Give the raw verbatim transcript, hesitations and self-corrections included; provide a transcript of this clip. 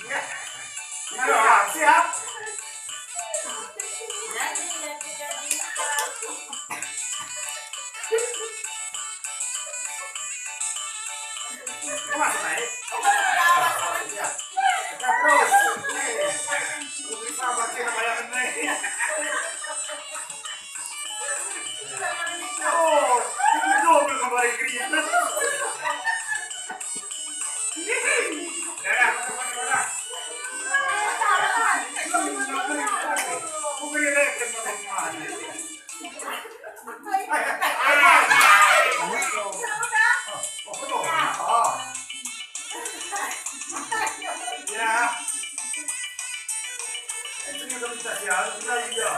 Ayo, siap. Masuk, Nay. Ya. Tegap terus. Nih. Sabar, kita bayangin, Nay. Oh, itu double kembali kriuk. Ya. Itu juga bisa sial, bisa juga.